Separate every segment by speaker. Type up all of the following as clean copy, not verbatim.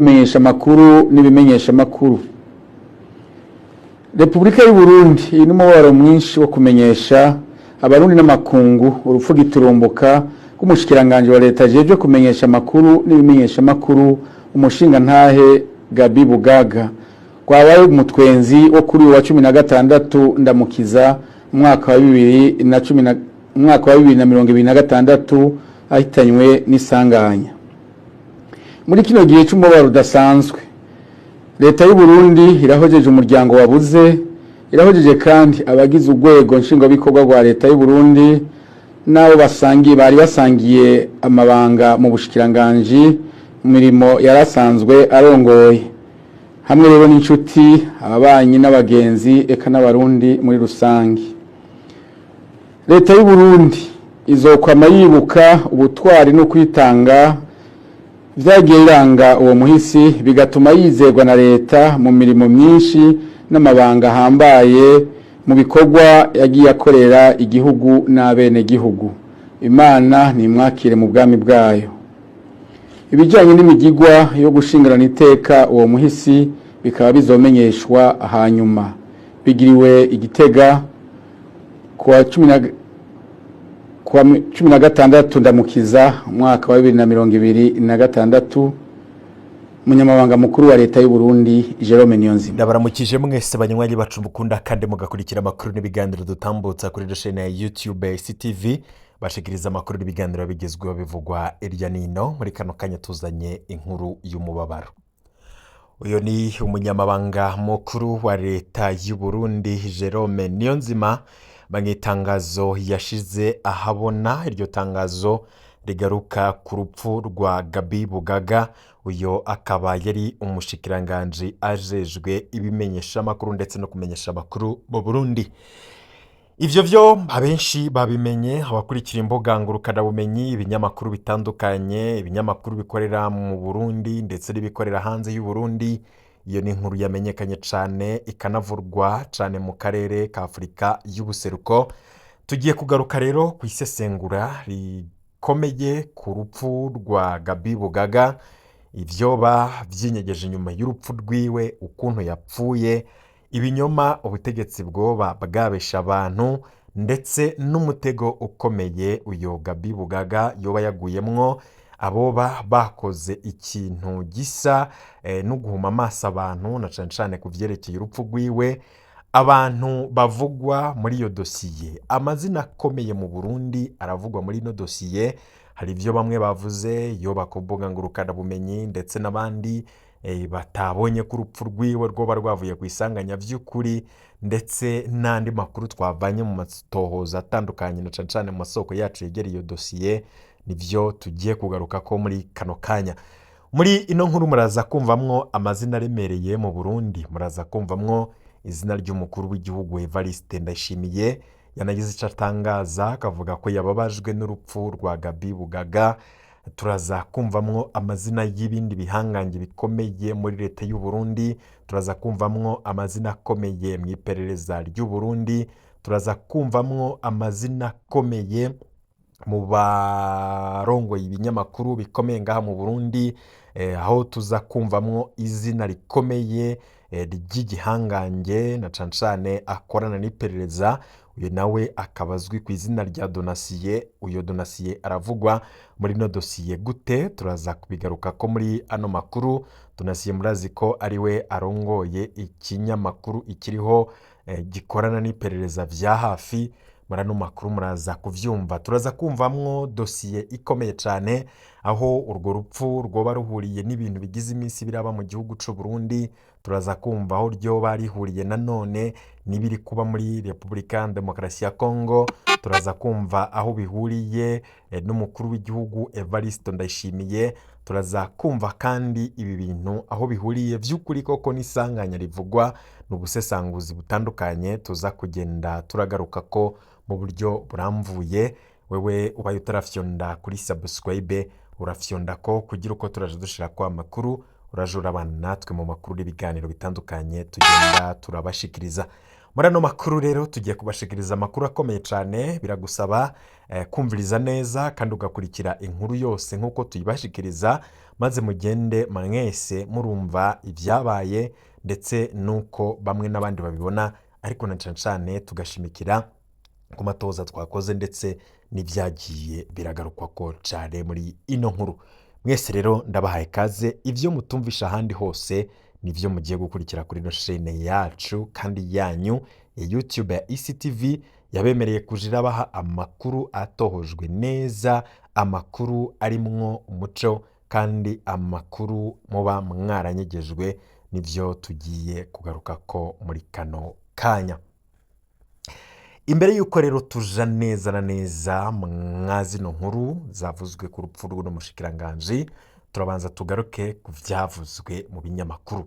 Speaker 1: Kumenyesha amakuru n'ibimenyeshamakuru. Repubulika y'u Burundi iri n'umubabaro mwinshi wo kumenyesha Abarundi n'amakungu urupfu giturumbuka rw'umushikiranganji wa leta ajejwe kumenyesha amakuru n'ibimenyeshamakuru, umushingantahe Gabi Bugaga, rwabaye umutwenzi wo kuri uyu wa 16 Ndamukiza umwaka wa 2026, ahitanywe n'isanganya. Muri kino gihe c'umubabaro udasanzwe, leta y'u Burundi irahojeje umuryango wabuze, irahojeje kandi abagize urwego nshingwabikorwa rwa leta y'u Burundi n'abo basangiye, bari basangiye amabanga mu bushikiranganji mu mirimo yarasanzwe arongoye, hamwe rero n'inshuti, ababanyi n'abagenzi, eka n'Abarundi muri rusange. Leta y'u Burundi izokwama yibuka ubutwari no kwitanga vyagiye biranga uwo muhisi, bigatuma yizerwa na leta mu mirimo myinshi n'amabanga ahambaye mu bikorwa yagiye akorera igihugu n'abenegihugu. Imana nimwakire mu bwami bwayo. Ibijyanye n'imigigwa yo gushingurana iteka uwo muhisi bikaba bizomenyeshwa hanyuma. Bigiriwe Igitega kuwa 16 Ndamukiza umwaka wa 2026. Umunyamabanga mukuru wa leta y'u Burundi, Jerome Niyonzima.
Speaker 2: Ndabaramukije mwese banywanyi bacu mukunda kandi mugakurikira amakuru n'ibiganiro dutambutsa kuri chaîne ya YouTube CTV, bashikiriza amakuru n'ibiganiro bigezweho bivugwa irya nino. Muri kano kanya tuzanye inkuru y'umubabaro. Uyu ni umunyamabanga mukuru wa leta y'u Burundi, Jerome Niyonzima, mu itangazo yashize ahabona. Iryo tangazo rigaruka ku rupfu rwa Gabi Bugaga. Uyu akaba yari umushikiranganji ajejwe ibimenyeshamakuru ndetse no kumenyesha amakuru mu Burundi. Ivyo vyo abenshi babimenye, abakurikira imbuga ngurukanabumenyi, ibinyamakuru bitandukanye, ibinyamakuru bikorera mu Burundi ndetse n'ibikorera hanze y'u Burundi. Iyo ni inkuru yamenyekanye cane, ikanavurwa cane mu karere ka Afurika y'Ubuseruko. Tugiye kugaruka rero ku isesengura rikomeye ku rupfu rwa Gabi Bugaga, ivyoba vyinyegeje inyuma y'urupfu rwiwe, ukuntu yapfuye, ibinyoma ubutegetsi bwoba bwabesha abantu, ndetse n'umutego ukomeye uyo Gabi Bugaga yoba yaguyemwo, aboba bakoze ikintu gisa no guhuma amaso abantu, na cane cane ku vyerekeye urupfu rwiwe. Abantu bavugwa muri iyo dosiye, amazina akomeye mu Burundi aravugwa muri ino dosiye. Hari ivyo bamwe bavuze yoba ku mbuga ngurukanabumenyi, ndetse n'abandi batabonye ko urupfu rwiwe rwoba rwavuye ku isanganya vy'ukuri, ndetse n'andi makuru twavanye mu matohoza atandukanye, na cane cane mu masoko yacu yegereye iyo dosiye. Nivyo tugiye kugaruka ko muri kano kanya. Muri ino nkuru muraza kumvamwo amazina aremereye mu Burundi. Muraza kumvamwo izina ry'umukuru w'igihugu Evariste Ndayishimiye, yanagize icyo atangaza akavuga ko yababajwe n'urupfu rwa Gabi Bugaga. Turaza kumvamwo amazina y'ibindi bihangange bikomeye muri leta y'u Burundi. Turaza kumvamwo amazina akomeye mu iperereza ry'u Burundi. Turaza kumvamwo amazina akomeye mu barongoye ibinyamakuru bikomeye ngaha mu Burundi, aho tuza kumvamwo izina rikomeye ry'igihangange, na cane cane akorana n'iperereza. Uyu nawe akaba azwi ku izina rya Donasiye. Uyu Donasiye aravugwa muri ino dosiye gute? Turaza kubigaruka ko muri ano makuru. Donasiye murazi ko ari we arongoye ikinyamakuru Ikiriho, gikorana n'iperereza vya hafi. Muri ano makuru muraza kuvyumva. Turaza kumvamwo dosiye ikomeye cane, aho urwo rupfu rwoba ruhuriye n'ibintu bigize iminsi biraba mu gihugu c'u Burundi. Turaza kumva aho ryoba rihuriye nanone n'ibiri kuba muri Repubulika Demokarasi ya Kongo. Turaza kumva aho bihuriye n'umukuru w'igihugu Evariste Ndayishimiye. Turaza kumva kandi ibi bintu aho bihuriye vy'ukuri koko n'isanganya rivugwa. Ni ubusesanguzi butandukanye tuza kugenda turagaruka ko mu buryo buramvuye. Wewe ubaye utarafyonda kuri subscribe, urafyonda ko kugira uko turaje dushira ko amakuru, uraje urabana natwe mu makuru n'ibiganiro bitandukanye tugenda turabashikiriza. Muri ano makuru rero tugiye kubashikiriza amakuru akomeye cyane. Biragusaba kumviriza neza kandi ugakurikira inkuru yose nk'uko tuyibashikiriza, maze mugende mwese murumva ibyabaye ndetse n'uko bamwe n'abandi babibona, ariko na cyane cyane tugashimikira ku matoza twakoze ndetse n'ibyagiye biragarukwa ko cyane muri ino nkuru. Mwese rero ndabahaye kaze. Ibyo mutumvisha ahandi hose nibyo mugiye gukurikira kuri ino shene yacu kandi yanyu ya YouTube ya ECTV, yabemereye kuja irabaha amakuru atohojwe neza, amakuru arimwo umuco kandi amakuru muba mwaranyegejwe. Nibyo tugiye kugaruka ko muri kano kanya. Imbere y'uko rero tuja neza na neza mwa zino nkuru zavuzwe ku rupfu rw'uno mushikiranganji, turabanza tugaruke ku byavuzwe mu binyamakuru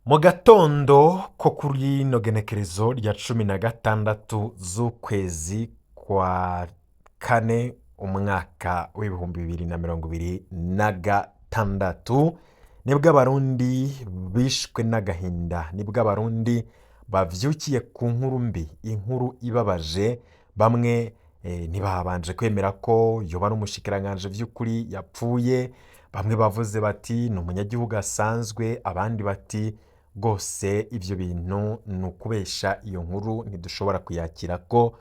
Speaker 2: mu gatondo ko kuri ino genekerezo rya 16 z'ukwezi kwa kane, umwaka w'2026. Nibwo Abarundi bishwe n'agahinda, nibwo Abarundi bavyukiye ku nkuru mbi, inkuru ibabaje. Bamwe ntibabanje kwemera ko yoba ari umushikiranganji vy'ukuri yapfuye. Bamwe bavuze bati ni umunyagihugu asanzwe, abandi bati rwose ibyo bintu ni ukubesha, iyo nkuru ntidushobora kuyakira ko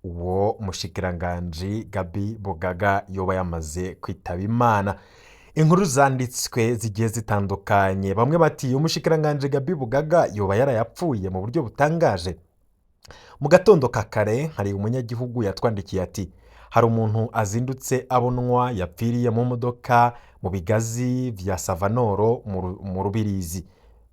Speaker 2: uwo mushikiranganji Gabi Bugaga yoba yamaze kwitaba Imana. Inkuru zanditswe zigiye zitandukanye. Bamwe bati umushikiranganji Gabi Bugaga yoba yarayapfuye mu buryo butangaje. Mu gatondo ka kare hari umunyagihugu yatwandikiye ati hari umuntu azindutse abonwa yapfiriye mu modoka mu bigazi vya Savanoro mu Rubirizi,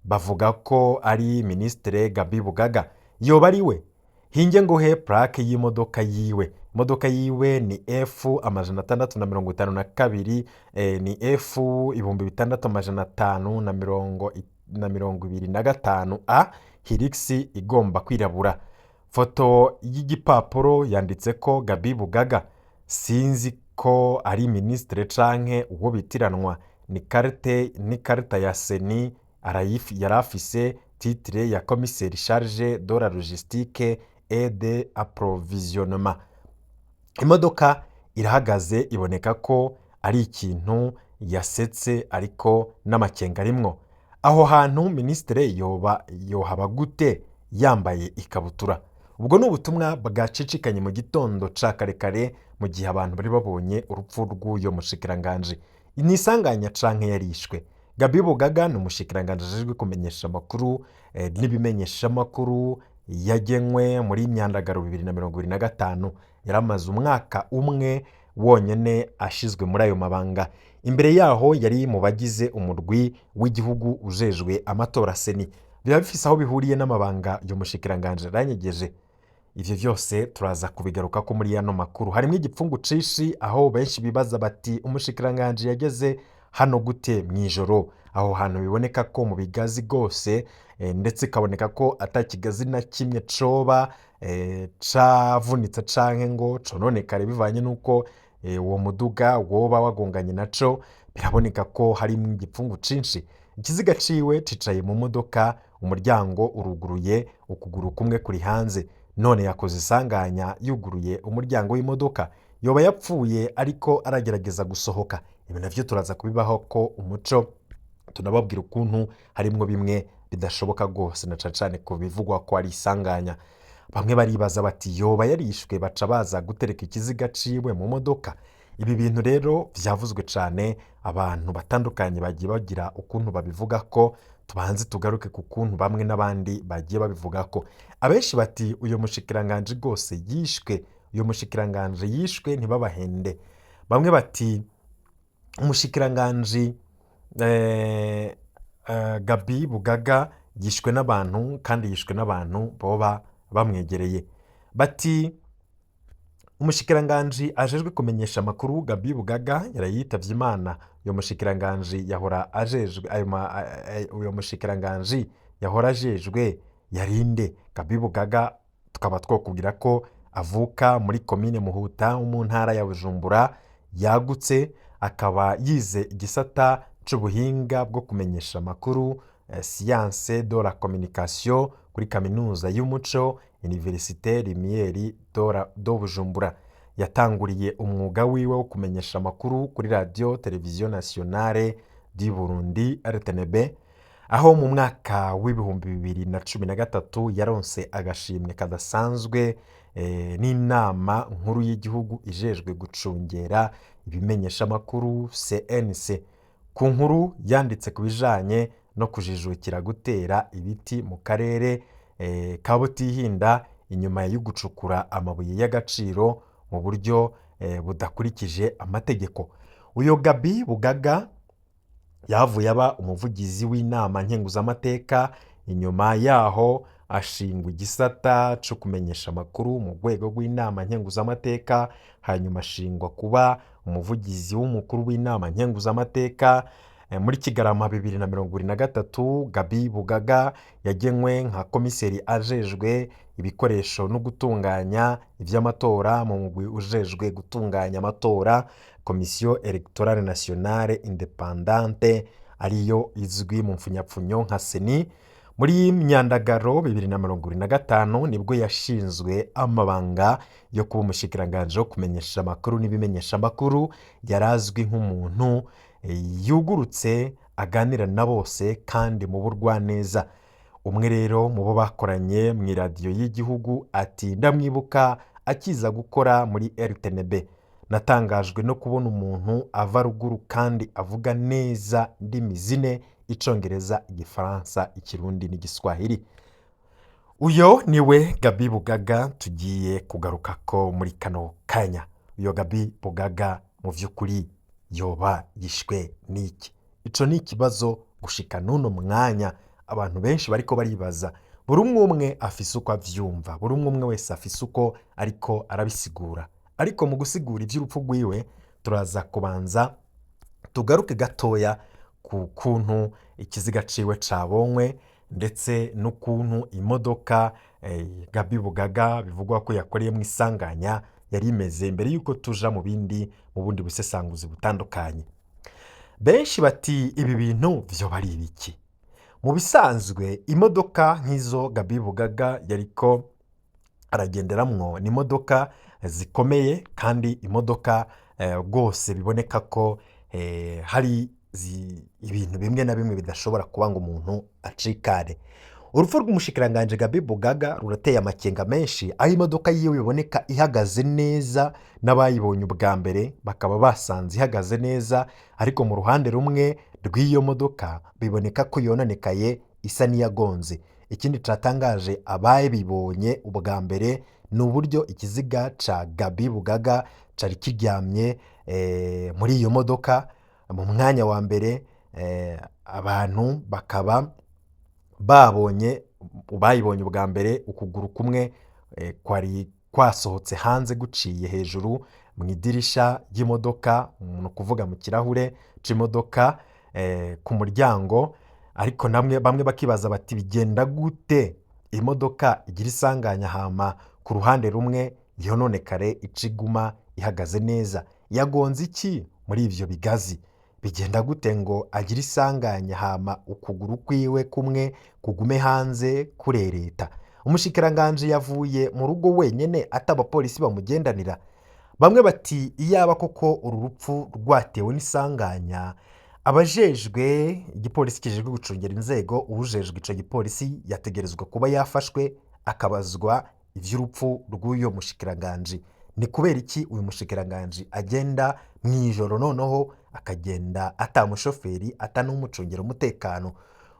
Speaker 2: bavuga ko ari Minisitire Gabi Bugaga. Yoba ari we? Hinge nguhe plaque y'imodoka yiwe. Imodoka yiwe ni F 652, ni F 6525 A Hilux igomba kwirabura. Foto y'igipapuro yanditse ko Gabi Bugaga. Sinzi ko ari minisitire canke uwo bitiranwa. Ni carte, ni karita ya CENI yari afise titre ya commissaire chargé de la logistique et de approvisionnement. Imodoka irahagaze, iboneka ko ari ikintu yasetse, ariko n'amakenga arimwo. Aho hantu minisitire yoba yohaba gute yambaye ikabutura? Ubwo ni ubutumwa bwacicikanye mu gitondo ca kare kare, mu gihe abantu bari babonye urupfu rw'uyo mushikiranganji. Ni isanganya canke yarishwe? Gabi Bugaga ni umushikiranganji ajejwe kumenyesha amakuru n'ibimenyeshamakuru, yagenwe muri Myandagaro 2025. Yari amaze umwaka umwe wonyene ashizwe muri ayo mabanga. Imbere yaho yari mu bagize umurwi w'igihugu ujejwe amatora, CENI. Biba bifise aho bihuriye n'amabanga uyu mushikiranganji aranyegeje? Ivyo vyose turaza kubigaruka ko muri yano makuru. Harimo igipfungu cishi, aho benshi bibaza bati umushikiranganji yageze hano gute mw'ijoro, aho hantu biboneka ko mu bigazi rwose, ndetse ikaboneka ko atakigazi na kimwe coba cavunitse canke ngo cononekare bivanye n'uko uwo muduga woba wagonganye naco. Biraboneka ko harimo igipfungu cinshi. Ikiziga ciwe cicaye mu modoka, umuryango uruguruye, ukuguru kumwe kuri hanze. None yakoze isanganya yuguruye umuryango w'imodoka? Yoba yapfuye ariko aragerageza gusohoka? Ibi navyo turaza kubibaho ko umuco, tunababwira ukuntu harimwo bimwe bidashoboka rwose, na cane cane ku bivugwa ko ari isanganya. Bamwe baribaza bati yoba yarishwe baca baza gutereka ikiziga ciwe mu modoka? Ibi bintu rero vyavuzwe cane, abantu batandukanye bagiye bagira ukuntu babivuga ko. Tubanze tugaruke ku kuntu bamwe n'abandi bagiye babivuga ko. Abenshi bati uyu mushikiranganji rwose yishwe, uyu mushikiranganji yishwe, ntibabahende. Bamwe bati umushikiranganji Gabi Bugaga yishwe n'abantu, kandi yishwe n'abantu boba bamwegereye. Bati umushikiranganji ajejwe kumenyesha amakuru Gabi Bugaga yarayitavye Imana. Uyo mushikiranganji yahora ajejwe ayo uyo mushikiranganji yahora ajejwe yarinde? Gabi Bugaga tukaba twokubwira ko avuka muri komine Muhuta mu ntara ya Bujumbura yagutse, akaba yize igisata c'ubuhinga bwo kumenyesha amakuru. Science de la Communication kuri kaminuza y'umuco, Université Lumière de Bujumbura. Yatanguriye umwuga wiwe wo kumenyesha amakuru kuri Radio Television Nationale du Burundi, RTNB, aho mu mwaka w'2013 yaronse agashimwe kadasanzwe n'inama nkuru y'igihugu ijejwe gucungera ibimenyeshamakuru, CNC, ku nkuru yanditse ku bijanye no kujijukira gutera ibiti mu karere ka Butihinda inyuma yo gucukura amabuye y'agaciro mu buryo budakurikije amategeko. Uyo Gabi Bugaga yahavuye aba umuvugizi w'inama nkenguzamateka. Inyuma yaho ashingwa igisata co kumenyesha amakuru mu rwego rw'inama nkenguzamateka, hanyuma ashingwa kuba umuvugizi w'umukuru w'inama nkenguzamateka. Muri Kigarama 2023, Gabi Bugaga yagenwe nka komiseri ajejwe ibikoresho no gutunganya ivy'amatora mu mugwi ujejwe gutunganya amatora, Commission Electorale Nationale Independante, ariyo izwi mu mfunyapfunyo nka CENI. Muri Myandagaro 2025 nibwo yashinzwe amabanga yo kuba umushikiranganji wo kumenyesha amakuru n'ibimenyesha amakuru. Yari azwi nk'umuntu yugurutse, aganira na bose kandi mu burwaneza. Umwe rero mu bo bakoranye mu iradiyo y'igihugu ati: "Ndamwibuka akiza gukora muri RTNB. Natangajwe no kubona umuntu ava ruguru kandi avuga neza indimi zine: Icongereza, Igifaransa, Ikirundi n'Igiswahili." Uyo niwe Gabi Bugaga tugiye kugaruka ko muri kano kanya. Uyo Gabi Bugaga mu vy'ukuri yoba yishwe n'iki? Ico ni ikibazo gushika n'uno mwanya abantu benshi bariko baribaza. Buri umwe umwe afise uko avyumva, buri umwe umwe wese afise uko ariko arabisigura. Ariko mu gusigura ivy'urupfu rwiwe, turaza kubanza tugaruke gatoya ku kuntu ikiziga ciwe cabonywe, ndetse n'ukuntu imodoka Gabi Bugaga bivugwa ko yakoreyemo isanganya yari imeze, mbere y'uko tuja mu bindi, mu bundi busesanguzi butandukanye. Benshi bati: "Ibi bintu vyoba ari ibiki?" Mu bisanzwe, imodoka nk'izo Gabi Bugaga yariko aragenderamwo ni imodoka zikomeye, kandi imodoka rwose biboneka ko hari ibintu bimwe na bimwe bidashobora kuba ngo umuntu acikane. Urupfu rw'umushikiranganji Gabi Bugaga rurateye amakenga menshi, aho imodoka yiwe iboneka ihagaze neza, n'abayibonye ubwa mbere bakaba basanze ihagaze neza, ariko mu ruhande rumwe rw'iyo modoka biboneka ko yononekaye, isa n'iyagonze. Ikindi catangaje abayibonye ubwa mbere ni uburyo ikiziga ca Gabi Bugaga cari kiryamye muri iyo modoka mu mwanya wa mbere. Abantu bakaba babonye, bayibonye ubwa mbere, ukuguru kumwe kwari kwasohotse hanze guciye hejuru mu idirisha ry'imodoka, ni ukuvuga mu kirahure c'imodoka ku muryango. Ariko namwe bamwe bakibaza bati: "Bigenda gute imodoka igira isanganya, hama ku ruhande rumwe yononekare, ica iguma ihagaze neza? Yagonze iki muri ivyo bigazi? Bigenda gute ngo agire isanganya, hama ukuguru kwiwe kumwe kugume hanze kurereta? Umushikiranganji yavuye mu rugo wenyene ata abapolisi bamugendanira?" Bamwe bati: "Iyaba koko uru rupfu rwatewe n'isanganya, abajejwe igipolisi kijejwe gucungera inzego, uwujejwe ico gipolisi yategerezwa kuba yafashwe, akabazwa ivy'urupfu rw'uyo mushikiranganji. Ni kubera iki uyu mushikiranganji agenda mw'ijoro, noneho akagenda ata mushoferi, ata n'umucungira umutekano?"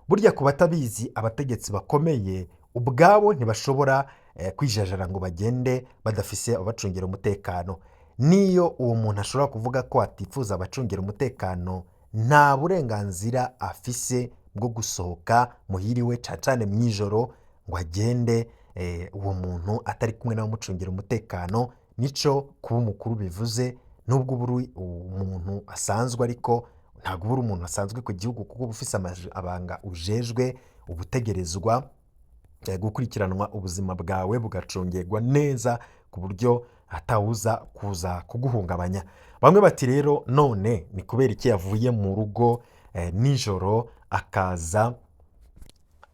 Speaker 2: Burya ku batabizi, abategetsi bakomeye ubwabo ntibashobora kwijajara ngo bagende badafise ababacungira umutekano. Niyo uwo muntu ashobora kuvuga ko atifuza abacungira umutekano, nta burenganzira afise bwo gusohoka muhiriwe, cane cane mw'ijoro, ngo agende uwo muntu atari kumwe n'abamucungira umutekano. Nico kuba umukuru bivuze. Nubwo uba uri umuntu asanzwe, ariko ntabwo uba uri umuntu asanzwe ku gihugu, kuko uba ufise abanga ujejwe, uba utegerezwa gukurikiranwa, ubuzima bwawe bugacungerwa neza ku buryo atawuza kuza kuguhungabanya. Bamwe bati: "Rero none ni kubera iki yavuye mu rugo nijoro akaza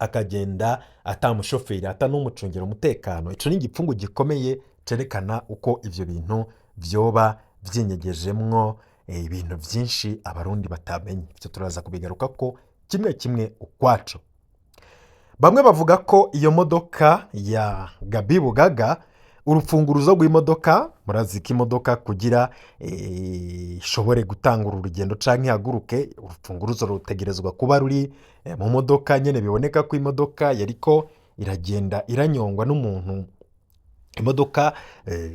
Speaker 2: Akagenda atamushoferi, ata n'umucungira umutekano. Ico ni igipfungu gikomeye cerekana uko ivyo bintu vyoba vyinyegejemwo ibintu vyinshi Abarundi batamenye. Ivyo turaza kubigaruka ko kimwe kimwe ukwaco. Bamwe bavuga ko iyo modoka ya Gabi Bugaga, urufunguruzo rw'imodoka, murazi ko imodoka kugira ishobore gutangura urugendo canke ihaguruke, urufunguruzo rutegerezwa kuba ruri mu modoka nyene. Biboneka ko imodoka yariko iragenda iranyongwa n'umuntu. Imodoka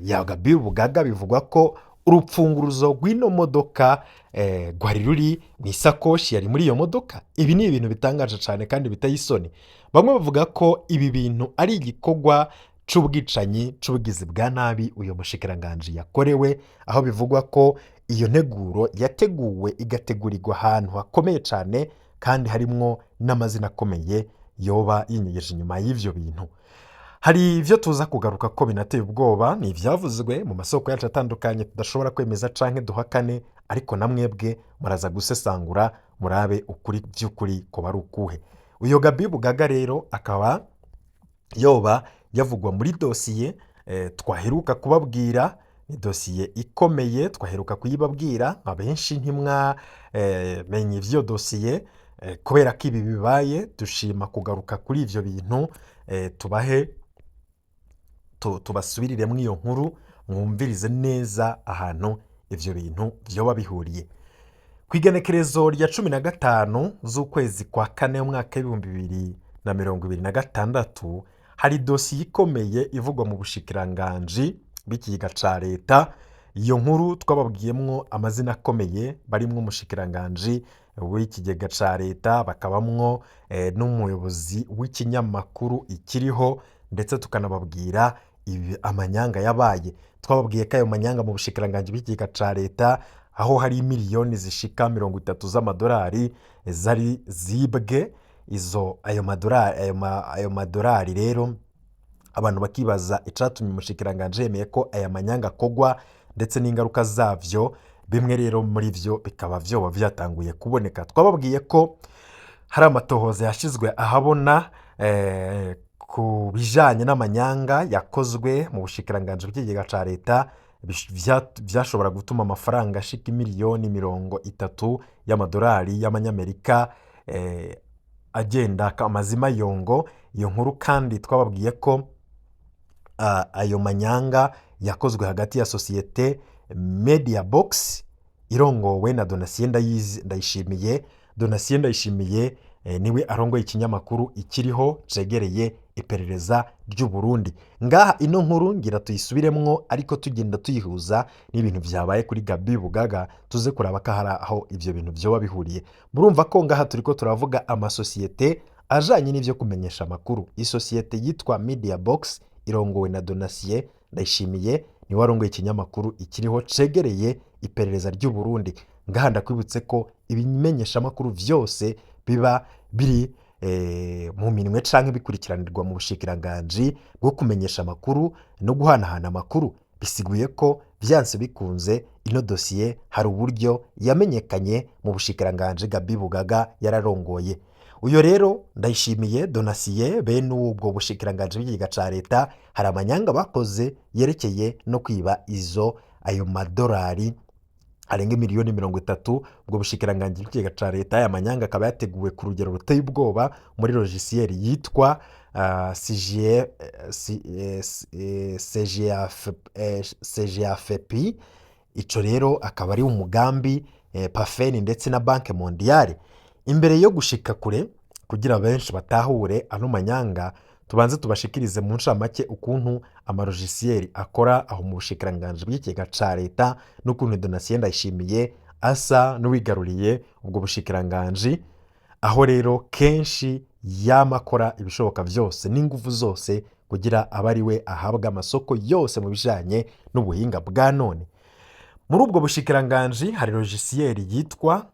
Speaker 2: ya Gabi Bugaga, bivugwa ko urupfunguruzo rw'ino modoka rwari ruri mu isakoshi yari muri iyo modoka. Ibi ni ibintu bitangaje cyane kandi biteye isoni. Bamwe bavuga ko ibi bintu ari igikorwa c'ubwicanyi, c'ubugizi bwa nabi uyu mushikiranganji yakorewe, aho bivugwa ko iyo nteguro yateguwe, igategurirwa ahantu hakomeye cyane, kandi harimwo n'amazina akomeye yoba yinyegeje inyuma y'ivyo bintu. Hari ibyo tuza kugaruka ko binateye ubwoba. Ni ibyavuzwe mu masoko yacu atandukanye tudashobora kwemeza canke duhakane, ariko na mwebwe muraza gusesangura murabe ukuri by'ukuri ko bari ukuhe. Uyo Gabi Bugaga rero akaba yoba yavugwa muri dosiye twaheruka kubabwira. Ni dosiye ikomeye, twaheruka kuyibabwira. Abenshi ntimwamenye ivyo dosiye. Kubera ko ibi bibaye, dushima kugaruka kuri ivyo bintu, tubahe tubasubiriremo iyo nkuru, mwumvirize neza ahantu ivyo bintu vyoba bihuriye. Ku igenekerezo rya 15 z'ukwezi kwa kane, umwaka w'2026, hari dosiye ikomeye ivugwa mu bushikiranganji bw'ikigega ca leta. Iyo nkuru twababwiyemwo amazina akomeye, barimwo umushikiranganji w'ikigega ca leta, bakabamwo n'umuyobozi w'ikinyamakuru Ikiriho, ndetse tukanababwira amanyanga yabaye. Twababwiye ko ayo manyanga mu bushikiranganji bw'ikigega ca leta, aho hari miliyoni zishika 30 z'amadolari zari zibwe. Izo ayo madolari, ayo madolari rero, abantu bakibaza icatumye umushikiranganji yemeye ko aya manyanga akogwa ndetse n'ingaruka zavyo. Bimwe rero muri vyo bikaba vyoba vyatanguye kuboneka. Twababwiye ko hari amatohoza yashizwe ahabona ku bijanye n'amanyanga yakozwe mu bushikiranganji bw'ikigega ca leta, vyashobora gutuma amafaranga ashika miliyoni 30 y'amadolari y'amanyamerika agenda amazima yongo. Iyo nkuru kandi twababwiye ko ayo manyanga yakozwe hagati ya sosiyete Media Box irongowe na Donatien Ndayishimiye. Donatien Ndayishimiye niwe arongoye ikinyamakuru Ikiriho cegereye iperereza ry'u Burundi. Ngaha ino nkuru ngira tuyisubiremwo, ariko tugenda tuyihuza n'ibintu vyabaye kuri Gabi Bugaga, tuze kuraba ko hari aho ivyo bintu vyoba bihuriye. Murumva ko ngaha turiko turavuga amasosiyete ajanye n'ivyo kumenyesha amakuru. Isosiyete yitwa Media Box irongowe na Donatien Ndayishimiye, niwe arongoye ikinyamakuru Ikiriho cegereye iperereza ry'u Burundi. Ngaha ndakwibutse ko ibimenyeshamakuru vyose biba biri mu minwe canke bikurikiranirwa mu bushikiranganji bwo kumenyesha amakuru no guhanahana amakuru. Bisiguye ko vyanse bikunze ino dosiye hari uburyo yamenyekanye mu bushikiranganji Gabi Bugaga yararongoye. Uyo rero Ndayishimiye Donatien, bene ubwo bushikiranganji bw'ikigega ca leta, hari amanyanga bakoze yerekeye no kwiba izo ayo madolari arenga miliyoni 30. Ubwo bushikiranganji bw'ikigega ca leta, aya manyanga akaba yateguwe ku rugero ruteye ubwoba muri logiciel yitwa CGE, CGF, CGAFP. Ico rero akaba ari umugambi Pafeni ndetse na Banque Mondiale. Imbere yo gushika kure, kugira benshi batahure ano manyanga, tubanze tubashikirize mu ncamake ukuntu amalogiciel akora aho mu bushikiranganji bw'ikigega ca leta, n'ukuntu Donatien Ndayishimiye asa n'uwigaruriye ubwo bushikiranganji, aho rero kenshi yama akora ibishoboka vyose n'inguvu zose kugira abe ari we ahabwa amasoko yose mu bijanye n'ubuhinga bwa none. Muri ubwo bushikiranganji hari logiciel yitwa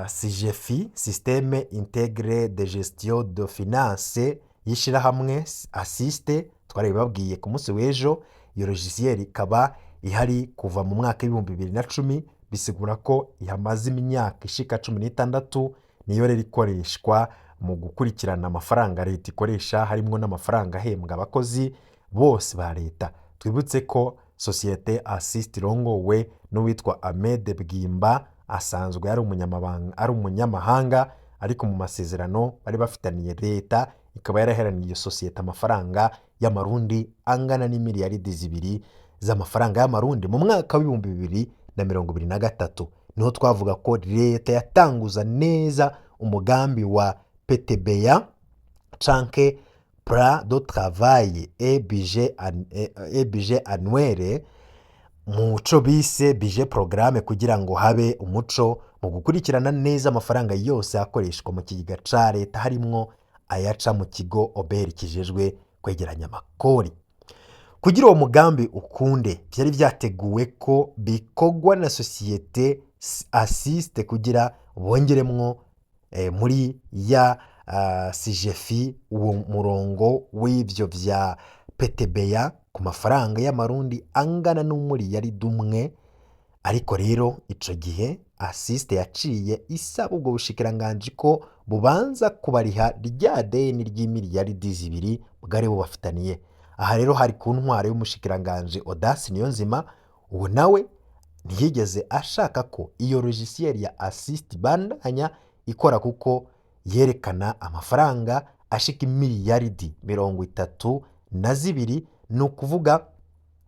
Speaker 2: SIGEFI, Système Intégré de Gestion de Finance, y'ishirahamwe Assiste. Twarabibabwiye ku munsi w'ejo. Iyo logiciel ikaba ihari kuva mu mwaka w'2010, bisigura ko ihamaze imyaka ishika 16. Niyo rero ikoreshwa Mu gukurikirana amafaranga leta ikoresha, harimo n'amafaranga ahembwa abakozi bose ba leta. Twibutse ko sosiyete Assist irongowe n'uwitwa Ahmed Bwimba, asanzwe ari umunyamabanga, ari umunyamahanga, ariko mu masezerano bari bafitaniye, leta ikaba yaraheraniye iyo sosiyete amafaranga y'amarundi angana n'imiliyaridi 2 z'amafaranga y'amarundi mu mwaka w'2023. Niho twavuga ko leta yatanguza neza umugambi wa PTBA canke plan de travail et budget annuel, mu co bise budget programme, kugira ngo habe umuco mu gukurikirana neza amafaranga yose akoreshwa mu kigega ca leta, harimwo ayaca mu kigo OBR kijejwe kwegeranya amakori. Kugira uwo mugambi ukunde, vyari vyateguwe ko bikorwa na sosiyete Assist kugira bongeremwo muri ya SIGEFI uwo murongo w'ivyo vya PTBA ku mafaranga y'amarundi angana n'umuriyaridi 1. Ariko rero ico gihe Assist yaciye isaba ubwo bushikiranganji ko bubanza kubariha rya deni ry'imiliyaridi 2 bwari bubafitaniye. Aha rero hari ku ntwaro y'umushikiranganji Audace Niyonzima. Uwo nawe ntiyigeze ashaka ko iyo logiciel ya Assist bandanya ikora, kuko yerekana amafaranga ashika imiliyaridi 32. Ni ukuvuga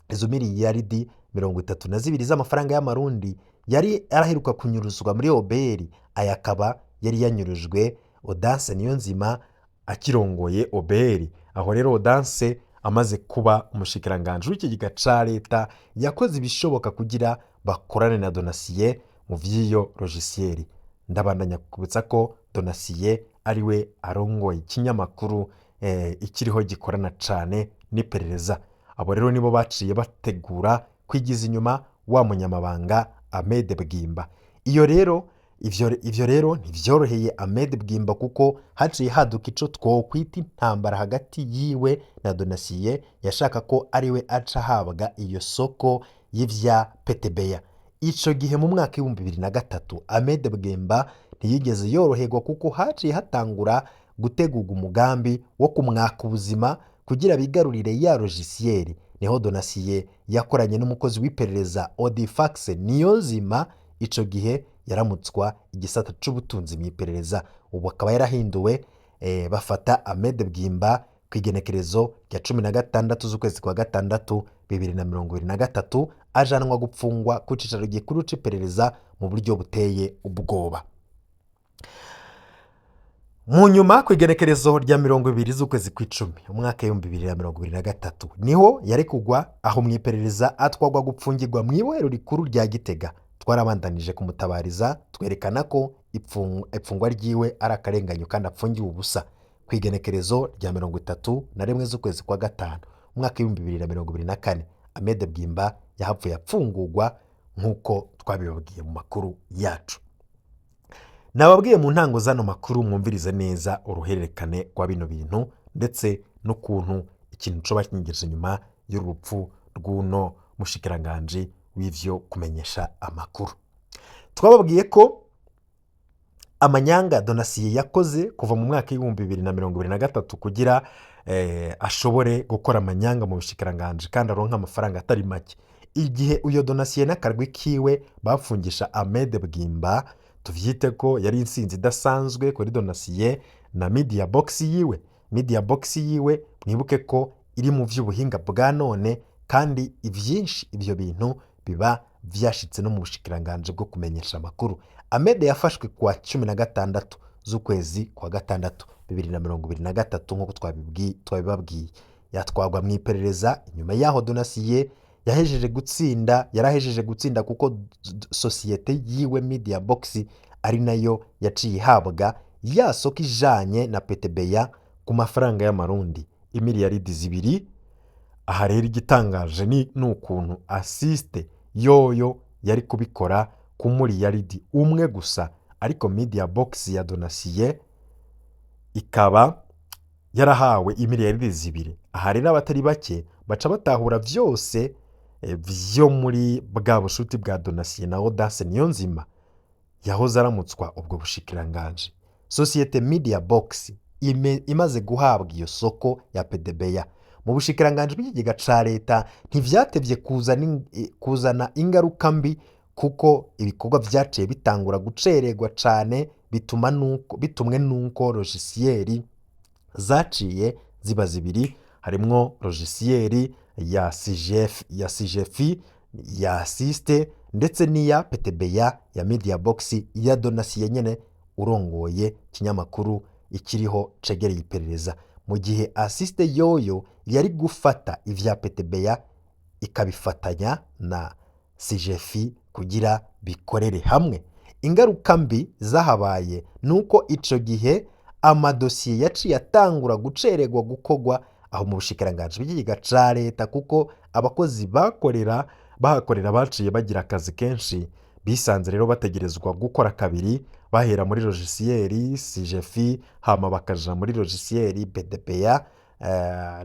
Speaker 2: izo miliyaridi 32 z'amafaranga y'amarundi yari araheruka kunyuruzwa muri OBR. Aya akaba yari yanyurujwe Audace Niyonzima akirongoye OBR. Aho rero Audace amaze kuba umushikiranganji w'ikigega ca leta, yakoze ibishoboka kugira bakorane na Donatien mu vy'iyo logiciel. Ndabandanya kubutsa ko Donatien ariwe arongoye ikinyamakuru Ikiriho, gikorana cane n'iperereza. Abo rero nibo baciye bategura kwigiza inyuma wa munyamabanga Ahmed Bwimba. Iyo rero ivyo rero ntivyoroheye Ahmed Bwimba, kuko haciye haduka ico twokwita intambara hagati yiwe na Donatien, yashaka ko ariwe aca ahabwa iyo soko y'ivya PTBA. Ico gihe mu mwaka w'2003, Ahmed Bwimba ntiyigeze yoroherwa, kuko haciye hatangura gutegurwa umugambi wo kumwaka ubuzima kugira bigarurire ya logiciel. Niho Donatien yakoranye n'umukozi w'iperereza Audifax Niyonzima, ico gihe yaramutswa igisata c'ubutunzi mu iperereza, ubu akaba yarahinduwe. Bafata Ahmed Bwimba ku igenekerezo rya 16 z'ukwezi kwa gatandatu 2023, ajanwa gupfungwa ku cicaro gikuru c'iperereza mu buryo buteye ubwoba. Mu nyuma, ku igenekerezo rya 20 z'ukwezi kw'icumi umwaka w'2023, niho yari kugwa aho mu iperereza, atwagwa gupfungirwa mu ibohero rikuru rya Gitega. Twarabandanije kumutabariza, twerekana ko ipfungwa ryiwe ari akarenganyo kandi apfungiwe ubusa. Ku igenekerezo rya 31 z'ukwezi kwa gatanu umwaka w'2024, Ahmed Bwimba yahavuye apfungurwa nk'uko twabibabwiye mu makuru yacu. Nababwiye mu ntango z'ano makuru, mwumvirize neza uruhererekane rwa bino bintu ndetse n'ukuntu ikintu coba kingeje inyuma y'urupfu rw'uno mushikiranganji w'ivyo kumenyesha amakuru. Twababwiye ko amanyanga Donatien yakoze kuva mu mwaka w'2023 kugira ashobore gukora amanyanga mu bushikiranganji kandi aronka amafaranga atari make. Igihe uyo Donatien n'akarwi kiwe bapfungisha Ahmed Bwimba, tuvyite ko yari insinzi idasanzwe kuri Donatien na media box yiwe. Media box yiwe, mwibuke ko iri mu vy'ubuhinga bwa none, kandi ivyinshi ivyo bintu biba vyashitse no mu bushikiranganji bwo kumenyesha amakuru. Ahmed yafashwe kuwa 16 z'ukwezi kwa gatandatu 2023, nk'uko twabibabwiye, yatwagwa mu iperereza. Inyuma yaho Donatien yahejeje gutsinda, yarahejeje gutsinda, kuko sosiyete yiwe Media Box ari nayo yaciye ihabwa ya soko ijanye na PTBA ku mafaranga y'amarundi imiliyaridi 2. Aha rero igitangaje ni ukuntu Assist yoyo yari kubikora ku muriyaridi 1 gusa, ariko Media Box ya Donatien ikaba yarahawe imiliyaridi 2. Aha rero abatari bake baca batahura vyose vyo muri bwa bushuti bwa Donatien na Audace Niyonzima yahoze aramutswa ubwo bushikiranganji. Société Media Box imaze guhabwa iyo soko ya PDBA mu bushikiranganji bw'ikigega ca leta, ntivyatevye kuzana ingaruka mbi, kuko ibikorwa vyaciye bitangura gucererwa cane, bituma nuko bitumwe nuko logiciel zaciye ziba zibiri, harimwo logiciel ya CGF, ya CGFI, ya Siste, ndetse n'iya PTBA ya Media Box ya Donasiye nyene urongoye ikinyamakuru Ikiriho cegereye iperereza, mu gihe Asiste yoyo yari gufata ivya PTBA ikabifatanya na CGFI kugira bikorere hamwe. Ingaruka mbi zahabaye nuko ico gihe amadosiye yaciye atangura gucererwa gukorwa aho mu bushikiranganji bw'ikigega ca leta, kuko abakozi bakorera bahakorera baciye bagira akazi kenshi. Bisanze rero bategerezwa gukora kabiri, bahera muri logiciel CGFI, hama bakaja muri logiciel PDPA.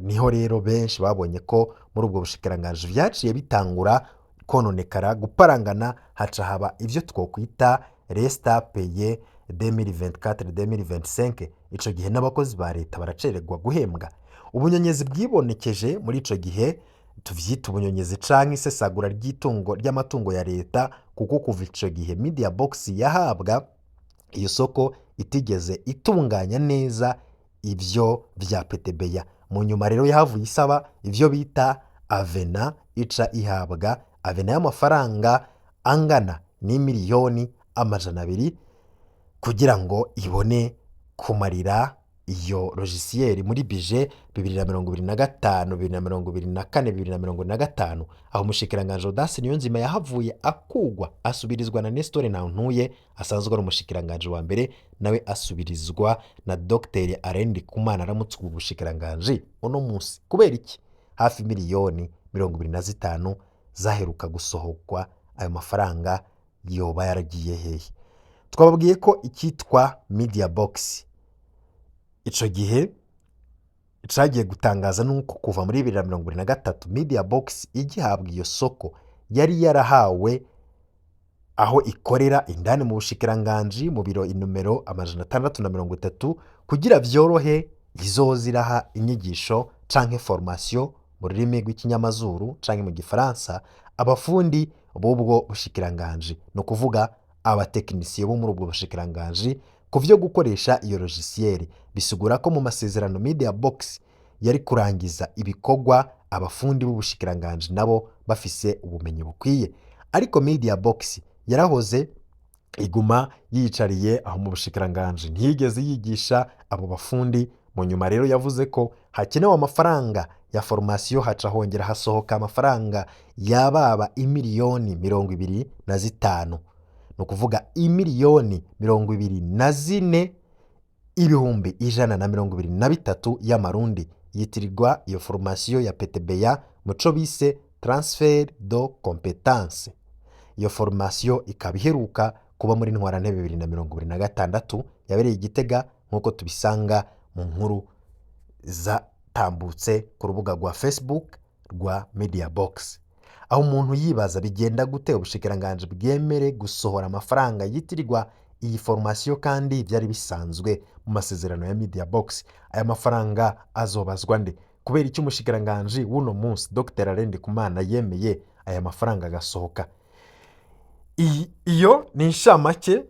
Speaker 2: Niho rero benshi babonye ko muri ubwo bushikiranganji vyaciye bitangura kononekara, guparangana, haca haba ivyo twokwita reste à payer 2024 2025. Ico gihe n'abakozi ba leta baracererwa guhembwa. Ubunyonyezi bwibonekeje muri ico gihe, tuvyita ubunyonyezi canke isesagura ry'itungo, ry'amatungo ya leta, kuko kuva ico gihe Media Box yahabwa iyo soko itigeze itunganya neza ivyo vya PTBA. Mu nyuma rero yahavuye isaba ivyo bita avenant, ica ihabwa avenant y'amafaranga angana n'imiliyoni 200 kugira ngo ibone kumarira iyo logiciel muri budget 2025, 2024, 2025. Aho umushikiranganji Audace Niyonzima yahavuye akugwa, asubirizwa na Nestor Ntantuye asanzwe ari umushikiranganji wa mbere, nawe asubirizwa na Dr Alain Ndikumana aramutse ubu bushikiranganji uno munsi. Kubera iki hafi miliyoni 25 zaheruka gusohokwa, ayo mafaranga yoba yaragiye hehe? Twababwiye ko icyitwa Media Box ico gihe cagiye gutangaza nuko kuva muri 2023 Media Box igihabwa iyo soko yari yarahawe aho ikorera indani mu bushikiranganji, mu biro inomero 630, kugira vyorohe izoza iraha inyigisho canke formation mu rurimi rw'ikinyamazuru canke mu gifaransa abafundi b'ubwo bushikiranganji, ni ukuvuga abatekinisiye bo muri ubwo bushikiranganji, ku vyo gukoresha iyo logiciel. Bisigura ko mu masezerano Media Box yari kurangiza ibikorwa abafundi b'ubushikiranganji nabo bafise ubumenyi bukwiye, ariko Media Box yarahoze iguma yiyicariye aho mu bushikiranganji, ntiyigeze yigisha abo bafundi. Mu nyuma rero yavuze ko hakenewe amafaranga ya formation, haca hongera hasohoka amafaranga yababa imiliyoni 25, ni ukuvuga imiliyoni 24 123,000 y'amarundi, yitirirwa iyo formation ya PTBA muco bise transfert de compétence. Iyo formation ikaba iheruka kuba muri ntwarantebe 2026, yabereye i Gitega, nk'uko tubisanga mu nkuru zatambutse ku rubuga rwa Facebook rwa Media Box. Aho umuntu yibaza bigenda gute ubushikiranganji bwemere gusohora amafaranga yitirirwa iyi formation kandi byari bisanzwe mu masezerano ya Media Box? Aya mafaranga azobazwa nde? Kubera icyo umushikiranganji w'uno munsi Dr Alain Ndikumana yemeye aya mafaranga agasohoka? Iyo ni inshamake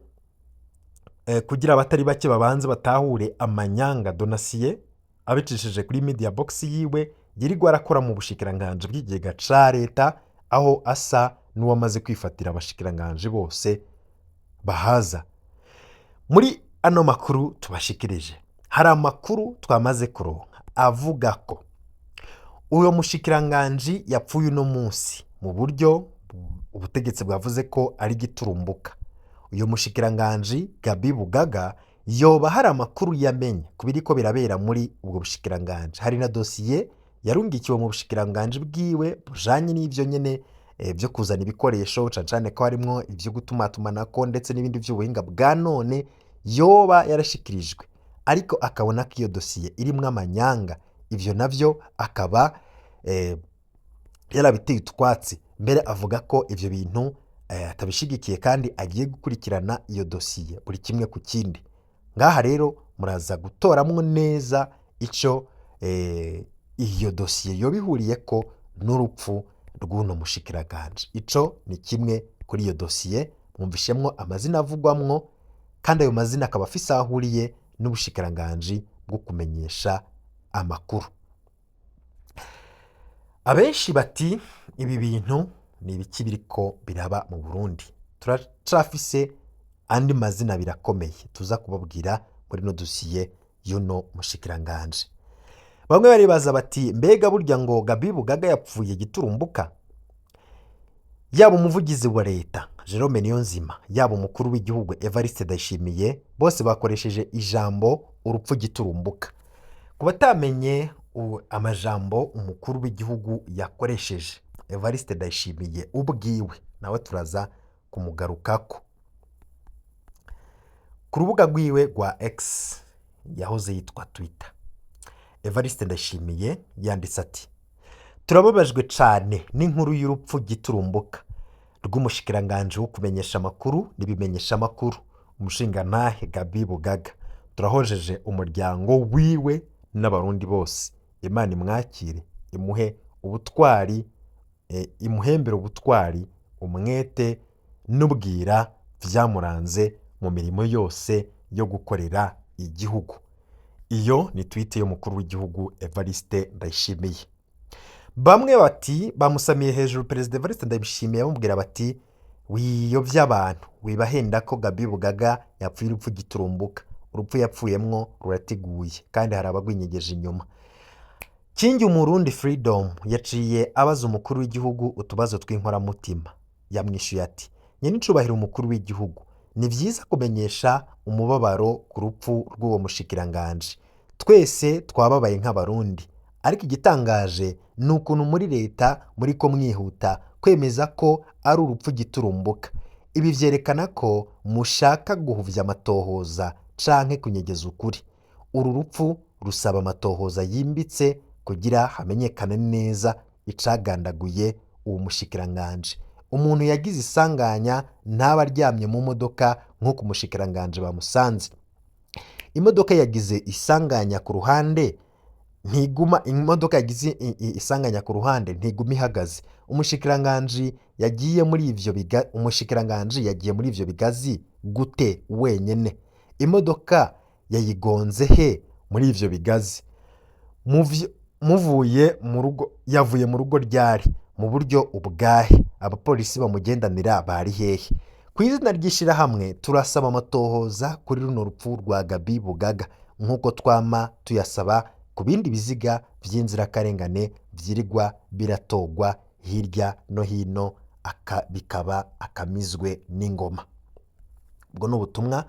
Speaker 2: kugira abatari bake babanze batahure amanyanga Donasiye abicishije kuri Media Box yiwe yirirwa arakora mu bushikiranganji bw'ikigega ca leta, aho asa n'uwamaze kwifatira abashikiranganji bose bahaza. Muri ano makuru tubashikirije, hari amakuru twamaze kuronka avuga ko uwo mushikiranganji yapfuye uno munsi mu buryo ubutegetsi bwavuze ko ari giturumbuka. Uyu mushikiranganji Gabi Bugaga yoba hari amakuru yamenye ku biriko birabera muri ubwo bushikiranganji. Hari na dosiye yarungikiwe mu bushikiranganji bwiwe bujanye n'ivyo nyene byo kuzana ibikoresho, cane cane ko harimwo ivyo gutumatumanako ndetse n'ibindi vy'ubuhinga bwa none, yoba yarashikirijwe, ariko akabona ko iyo dosiye irimwo amanyanga. Ivyo navyo akaba yarabiteye utwatsi mbere, avuga ko ivyo bintu atabishigikiye kandi agiye gukurikirana iyo dosiye buri kimwe ku kindi. Ngaha rero muraza gutoramwo neza ico iyo dosiye yoba ihuriyeko n'urupfu rw'uno mushikiranganje. Ico ni kimwe kuri iyo dosiye. Mwumvishemwo amazina avugwamwo, kandi ayo mazina akaba afise aho ahuriye n'ubushikiranganji bwo kumenyesha amakuru. Abenshi bati ibi bintu ni ibiki biriko biraba mu Burundi? Turacafise andi mazina birakomeye tuza kubabwira muri no dosiye y'uno mushikiranganje. Bamwe baribaza bati mbega burya ngo Gabi Bugaga yapfuye giturumbuka? Yaba umuvugizi wa leta Jerome Niyonzima, yaba umukuru w'igihugu Evariste Ndayishimiye, bose bakoresheje ijambo urupfu giturumbuka. Ku batamenye amajambo umukuru w'igihugu yakoresheje, Evariste Ndayishimiye ubwiwe nawe turaza kumugarukako. Ku rubuga rwiwe rwa X yahoze yitwa Twitter, Evariste Ndayishimiye yanditse ati: "Turababajwe cane n'inkuru y'urupfu giturumbuka rw'umushikiranganje wo kumenyesha amakuru n'ibimenyesha amakuru, umushingantahe Gabi Bugaga. Turahojeje umuryango wiwe n'Abarundi bose. Imana imwakire, imuhe ubutwari, imuhembere ubutwari, umwete n'ubwira vyamuranze mu mirimo yose yo gukorera igihugu." Iyo ni tweet y'umukuru w'igihugu Evariste Ndayishimiye. Bamwe bati bamusamiye hejuru Perezida Evariste Ndayishimiye, bamubwira bati wiyobya abantu, wibahenda ko Gabi Bugaga yapfuye urupfu giturumbuka, urupfu yapfuyemwo rurateguye kandi hari abagwinyegeje inyuma. Kingi Umurundi Freedom yaciye abaza umukuru w'igihugu utubazo tw'inkoramutima. Yamwishuye ati: "Nyenicubahiro umukuru w'igihugu, ni vyiza kumenyesha umubabaro ku rupfu rw'uwo mushikiranganje. Twese twababaye nk'Abarundi, ariko igitangaje ni ukuntu muri leta muriko mwihuta kwemeza ko ari urupfu giturumbuka. Ibi vyerekana ko mushaka guhuvya amatohoza canke kunyegeza ukuri. Uru rupfu rusaba amatohoza yimbitse kugira hamenyekane neza icagandaguye uwo mushikiranganje. Umuntu yagize isanganya ntaba aryamye mu modoka nk'uko umushikiranganje bamusanze. Imodoka yagize isanganya ku ruhande ntiguma, imodoka yagize isanganya ku ruhande ntiguma ihagaze. Umushikiranganje yagiye muri ivyo bigazi gute wenyene? Imodoka yayigonze he muri ivyo bigazi? Muvuye mu rugo, yavuye mu rugo ryari? Mu buryo ubwahe? Abapolisi bamugendanira bari hehe? Ku izina ry'ishirahamwe turasaba amatohoza kuri runo rupfu rwa Gabi Bugaga nk'uko twama tuyasaba ku bindi biziga vy'inzirakarengane vyirigwa biratogwa hirya no hino bikaba akamizwe n'ingoma." Ubwo ni ubutumwa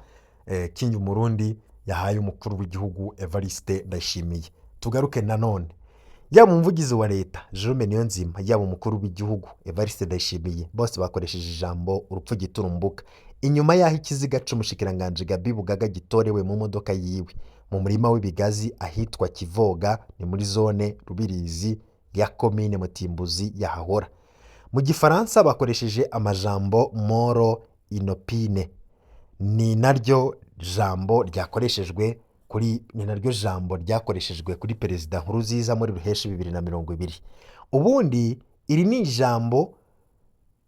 Speaker 2: Kingi Umurundi yahaye umukuru w'igihugu Evariste Ndayishimiye. Tugaruke nanone, yaba umuvugizi wa leta Jerome Niyonzima, yaba umukuru w'igihugu Evariste Ndayishimiye, bose bakoresheje ijambo urupfu giturumbuka inyuma y'aho ikiziga c'umushikiranganje Gabi Bugaga gitorewe mu modoka yiwe mu murima w'ibigazi ahitwa Kivoga, ni muri zone Rubirizi ya komine Mutimbuzi yahahora. Mu gifaransa bakoresheje amajambo mort inopinée. Ni naryo jambo ryakoreshejwe kuri Perezida Nkurunziza muri Ruheshi 2020. Ubundi iri ni ijambo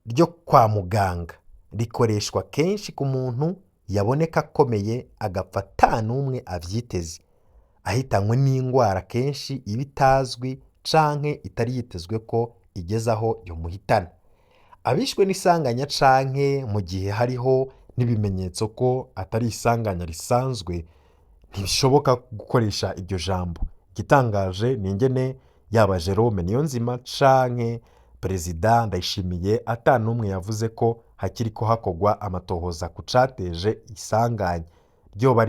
Speaker 2: ryo kwa muganga rikoreshwa kenshi ku muntu yaboneka akomeye agapfa ata n'umwe avyiteze, ahitanywe n'indwara kenshi iba itazwi canke itari yitezwe ko igeze aho yomuhitana, abishwe n'isanganya canke mu gihe hariho n'ibimenyetso ko atari isanganya risanzwe, ntibishoboka gukoresha iryo jambo. Igitangaje ni ingene yaba Jerome Niyonzima canke Perezida Ndayishimiye ata n'umwe yavuze ko hakiriko hakorwa amatohoza ku cateje isanganya ryoba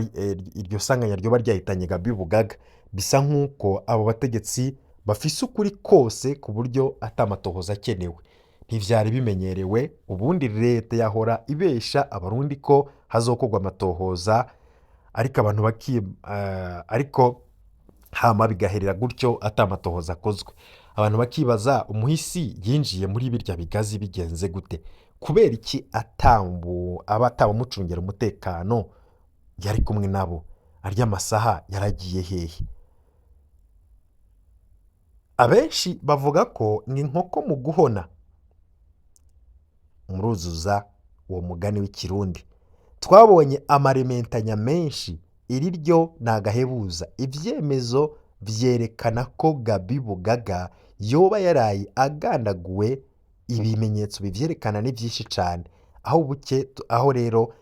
Speaker 2: iryo sanganya ryoba ryahitanye Gabi Bugaga. Bisa nk'uko abo bategetsi bafise ukuri kose ku buryo ata matohoza akenewe. Ntivyari bimenyerewe. Ubundi leta yahora ibesha Abarundi ko hazokorwa amatohoza, ariko abantu baki ariko hama bigaherera gutyo ata matohoza akozwe. Abantu bakibaza umuhisi yinjiye muri birya bigazi bigenze gute? Kubera iki atambu aba atabamucungira umutekano? Yari kumwe nabo arya masaha yaragiye hehe? Abenshi bavuga ko ni inkoko mu guhona, muruzuza uwo mugani w'Ikirundi. Twabonye amarementanya menshi, iri ryo ni agahebuza. Ibyemezo vyerekana ko Gabi Bugaga yoba yaraye agandaguwe, ibimenyetso bivyerekana ni byinshi cyane. Aho buke aho rero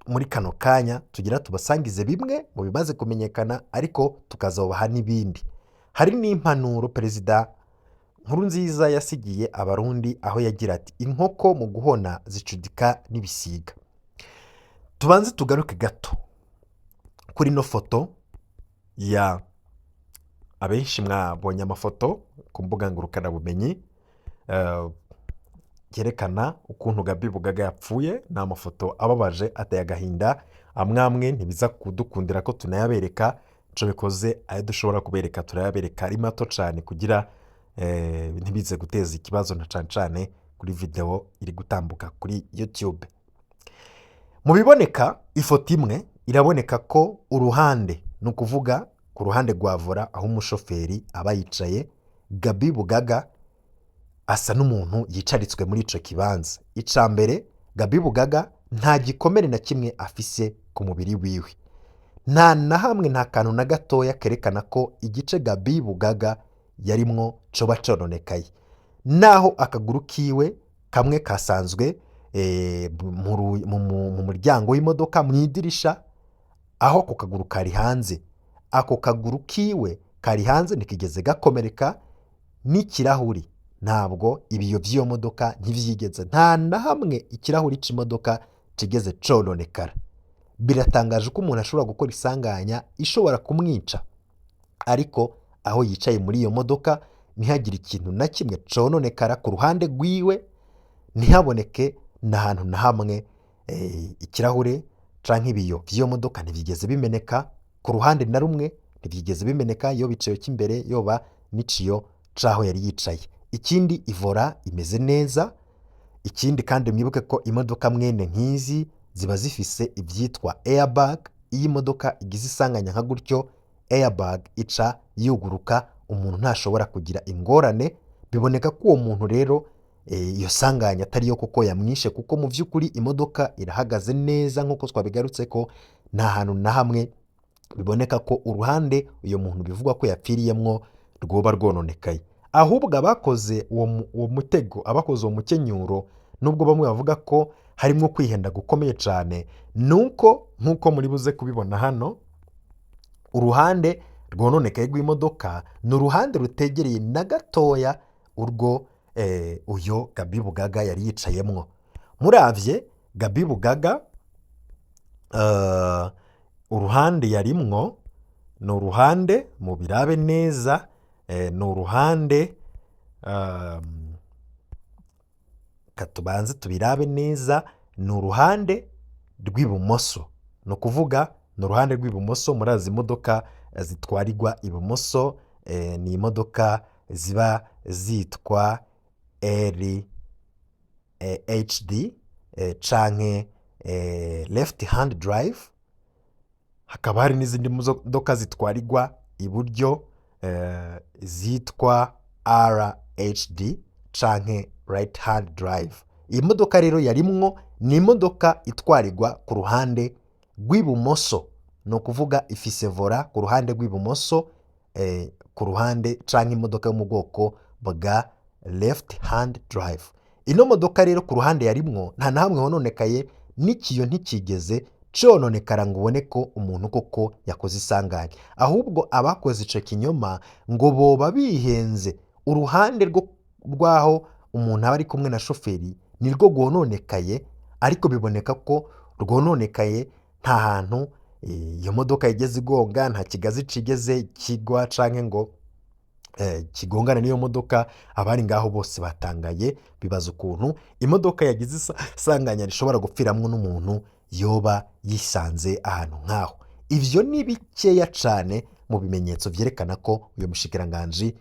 Speaker 2: muri kano kanya tugira tubasangize bimwe mu bimaze kumenyekana, ariko tukazobaha n'ibindi. Hari n'impanuro Perezida Nkurunziza yasigiye Abarundi, aho yagira ati: "Inkoko mu guhona zicudika n'ibisiga." Tubanze tugaruke gato kuri ino foto ya abenshi mwabonye amafoto ku mbuga ngurukanabumenyi yerekana ukuntu Gabi Bugaga yapfuye. Ni amafoto ababaje, ateye agahinda. Amwe amwe ntibiza kudukundira ko tunayabereka. Ico bikoze, ayo dushobora kubereka turayabereka ari mato cyane, kugira ntibize guteza ikibazo, na cane cane kuri video iri gutambuka kuri YouTube. Mu biboneka, ifoto imwe iraboneka ko uruhande, ni ukuvuga ku ruhande rwa volant aho umushoferi aba yicaye, Gabi Bugaga asa n'umuntu yicaritswe muri ico kibanza. Ica mbere, Gabi Bugaga nta gikomere na kimwe afise ku mubiri wiwe, nta na hamwe, nta kantu na gatoya kerekana ko igice Gabi Bugaga yarimwo coba cononekaye. Naho akaguru kiwe kamwe kasanzwe mu muryango w'imodoka, mu idirisha, aho ako kaguru kari hanze. Ako kaguru kiwe kari hanze, ntikigeze gakomereka n'ikirahuri. Ntabwo ibiyo by'iyo modoka ntibyigeze, nta na hamwe ikirahuri cy'imodoka kigeze cononekara. Biratangaje ko umuntu ashobora gukora isanganya ishobora kumwica, ariko aho yicaye muri iyo modoka ntihagire ikintu na kimwe cononekara ku ruhande rwiwe, ntihaboneke n'ahantu na hamwe ikirahure canke ibiyo by'iyo modoka ntibyigeze bimeneka ku ruhande na rumwe, ntibyigeze bimeneka, yoba iciyo cy'imbere, yoba n'iciyo c'aho yari yicaye. Ikindi, i volant imeze neza. Ikindi kandi, mwibuke ko imodoka mwene nk'izi ziba zifise ibyitwa airbag. Iyo imodoka igize isanganya nka gutyo, airbag ica yuguruka, umuntu ntashobora kugira ingorane. Biboneka ko uwo muntu rero iyo sanganya atari yo koko yamwishe, kuko mu by'ukuri imodoka irahagaze neza nk'uko twabigarutse ko nta hantu na hamwe biboneka ko uruhande uyu muntu bivugwa ko yapfiriyemwo rwoba rwononekaye. Ahubwo abakoze uwo mutego, abakoze uwo mukenyuro, nubwo bamwe bavuga ko harimo kwihenda gukomeye cyane, nuko nk'uko muri buze kubibona hano, uruhande rwononekaye rw'imodoka ni uruhande rutegereye na gatoya urwo uyo Gabi Bugaga yari yicayemwo. Muravye Gabi Bugaga, uruhande yarimwo ni uruhande, mubirabe neza, ni uruhande, katubanze tubirabe neza, ni uruhande rw'ibumoso. Ni ukuvuga ni uruhande rw'ibumoso. Murazi imodoka zitwarirwa ibumoso, ni imodoka ziba zitwa R HD canke left hand drive. Hakaba hari n'izindi modoka zitwarirwa iburyo zitwa RHD canke right hand drive. Iyi modoka rero yarimwo ni imodoka itwarirwa ku ruhande rw'ibumoso, ni ukuvuga ifise volant ku ruhande rw'ibumoso, ku ruhande canke imodoka yo mu bwoko bwa left hand drive. Ino modoka rero ku ruhande yarimwo nta na hamwe hononekaye, n'ikiyo ntikigeze cononekara ngo ubone ko umuntu koko yakoze isanganya. Ahubwo abakoze ico kinyoma ngo boba bihenze. Uruhande rw'aho umuntu aba ari kumwe na shoferi nirwo rwononekaye, ariko biboneka ko rwononekaye nta hantu iyo modoka igeze igonga, nta kigazi cigeze kigwa canke ngo kigongana n'iyo modoka. Abari ngaho bose batangaye, bibaza ukuntu imodoka yagize isanganya rishobora gupfiramwo n'umuntu yoba yisanze ahantu nk'aho. Ivyo ni bikeya cane mu bimenyetso vyerekana ko uyu mushikiranganji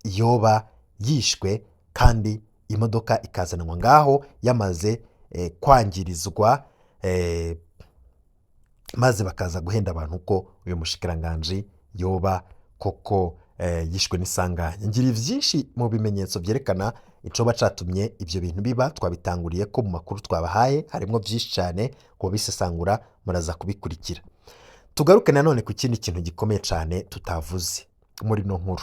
Speaker 2: yoba yishwe, kandi imodoka ikazanwa ngaho yamaze kwangirizwa. Maze bakaza guhenda abantu ko uyu mushikiranganji yoba koko yishwe n'isanganya. Ngira vyinshi mu bimenyetso vyerekana icoba catumye ivyo bintu biba. Twabitanguriye ko mu makuru twabahaye harimwo vyinshi cyane, ku bisesangura muraza kubikurikira. Tugaruke nanone ku kindi kintu gikomeye cyane tutavuze muri ino nkuru,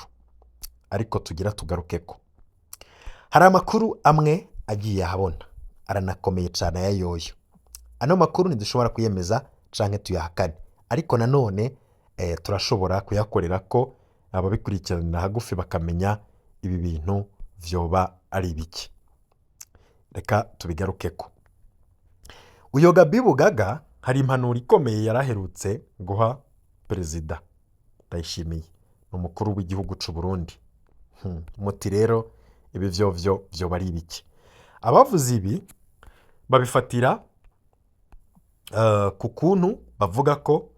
Speaker 2: ariko tugira tugaruke ko hari amakuru amwe agiye ahabona, aranakomeye cyane aya yoyo. Ano makuru ntidushobora kuyemeza canke tuyahakane, ariko nanone turashobora kuyakorera ko ababikurikiranira hagufi bakamenya ibi bintu vyoba ari ibiki. Reka tubigarukeko. Uyo Gabi Bugaga hari impanuro ikomeye yaraherutse guha Perezida Ndayishimiye, ni umukuru w'igihugu c'u Burundi. Muti rero ibi vyovyo vyoba ari ibiki? Abavuze ibi babifatira ku kuntu bavuga ko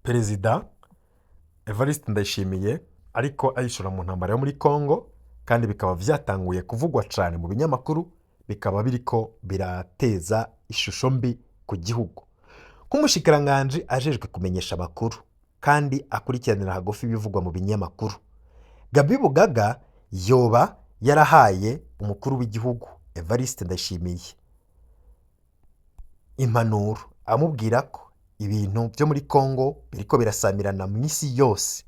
Speaker 2: Perezida Evariste Ndayishimiye ariko ayishora mu ntambara yo muri Congo, kandi bikaba vyatanguye kuvugwa cane mu binyamakuru, bikaba biriko birateza ishusho mbi ku gihugu. Nk'umushikiranganji ajejwe kumenyesha amakuru kandi akurikiranira hagufi ibivugwa mu binyamakuru, Gabi Bugaga yoba yarahaye umukuru w'igihugu Evariste Ndayishimiye impanuro, amubwira ko ibintu byo muri Congo biriko birasamirana mu isi yose,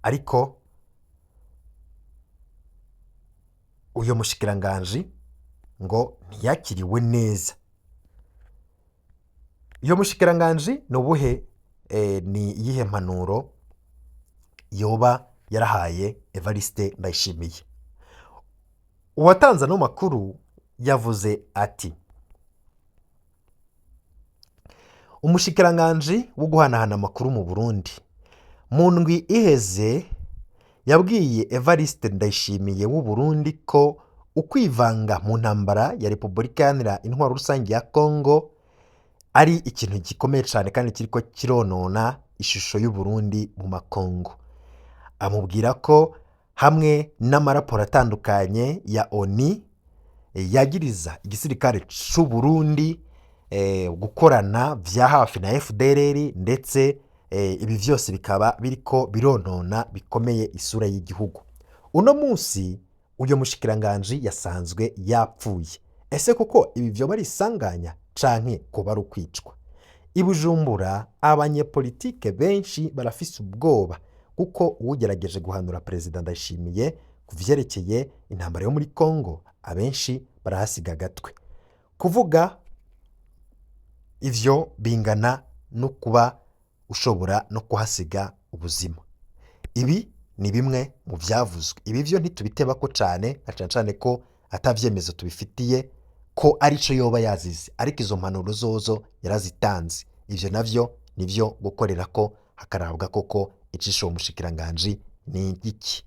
Speaker 2: ariko uyo mushikiranganji ngo ntiyakiriwe neza. Uyo mushikiranganji ni ubuhe, ni iyihe mpanuro yoba yarahaye Evariste Ndayishimiye? Uwatanze ano makuru yavuze ati: "Umushikiranganji wo guhanahana amakuru mu Burundi mu ndwi iheze yabwiye Evariste Ndayishimiye w'u Burundi ko ukwivanga mu ntambara ya Repubulika Iharanira Intwaro Rusange ya Congo ari ikintu gikomeye cyane kandi kiriko kironona ishusho y'u Burundi mu makongo." Amubwira ko hamwe n'amaraporo atandukanye ya ONU yagiriza igisirikare c'u Burundi gukorana vya hafi na FDLR, ndetse ibi vyose bikaba biriko bironona bikomeye isura y'igihugu. Uno munsi uyo mushikiranganji yasanzwe yapfuye. Ese koko ibi vyoba ari isanganya canke kuba ari ukwicwa? I Bujumbura abanyepolitike benshi barafise ubwoba, kuko uwugerageje guhanura Perezida Ndayishimiye ku vyerekeye intambara yo muri Congo, abenshi barahasiga agatwe. Kuvuga ivyo bingana no kuba ushobora no kuhasiga ubuzima. Ibi ni bimwe mu vyavuzwe. Ibi vyo ntitubitebako cane, na cane cane ko ata vyemezo tubifitiye ko arico yoba yazize, ariko izo mpanuro zozo yarazitanze. Ivyo navyo nivyo gukorera ko hakarabwa koko icishe uwo mushikiranganji ni iki.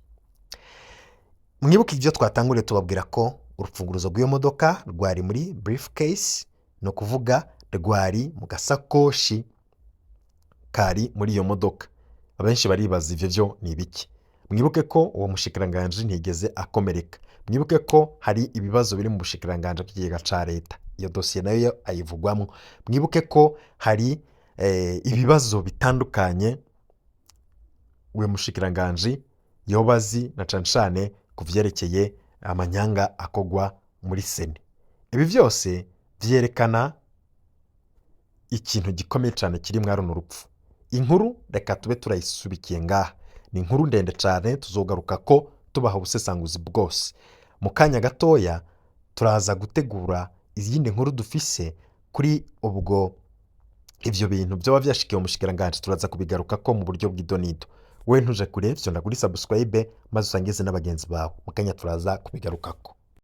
Speaker 2: Mwibuke ibyo twatanguriye tubabwira ko urufunguruzo rw'iyo modoka rwari muri briefcase, ni ukuvuga rwari mu gasakoshi kari muri iyo modoka. Abenshi baribaza ivyo vyo ni ibiki. Mwibuke ko uwo mushikiranganji ntigeze akomereka. Mwibuke ko hari ibibazo biri mu bushikiranganji bw'ikigega ca leta, iyo dosiye nayo ayivugwamwo. Mwibuke ko hari ibibazo bitandukanye uwo mushikiranganji yoba azi, na cane cane ku vyerekeye amanyanga akogwa muri CENI. Ibi vyose vyerekana ikintu gikomeye cane kiri muri runo rupfu. Inkuru reka tube turayisubikiye ngaha, ni inkuru ndende cane, tuzogaruka ko tubaha ubusesanguzi bwose. Mu kanya gatoya turaza gutegura izindi nkuru dufise kuri ubwo ivyo bintu vyoba vyashikiye umushikiranganji, turaza kubigaruka ko mu buryo bw'idonido. We ntuje kure, vyonda kuri subscribe maze usangize n'abagenzi bawe. Mu kanya turaza kubigarukako.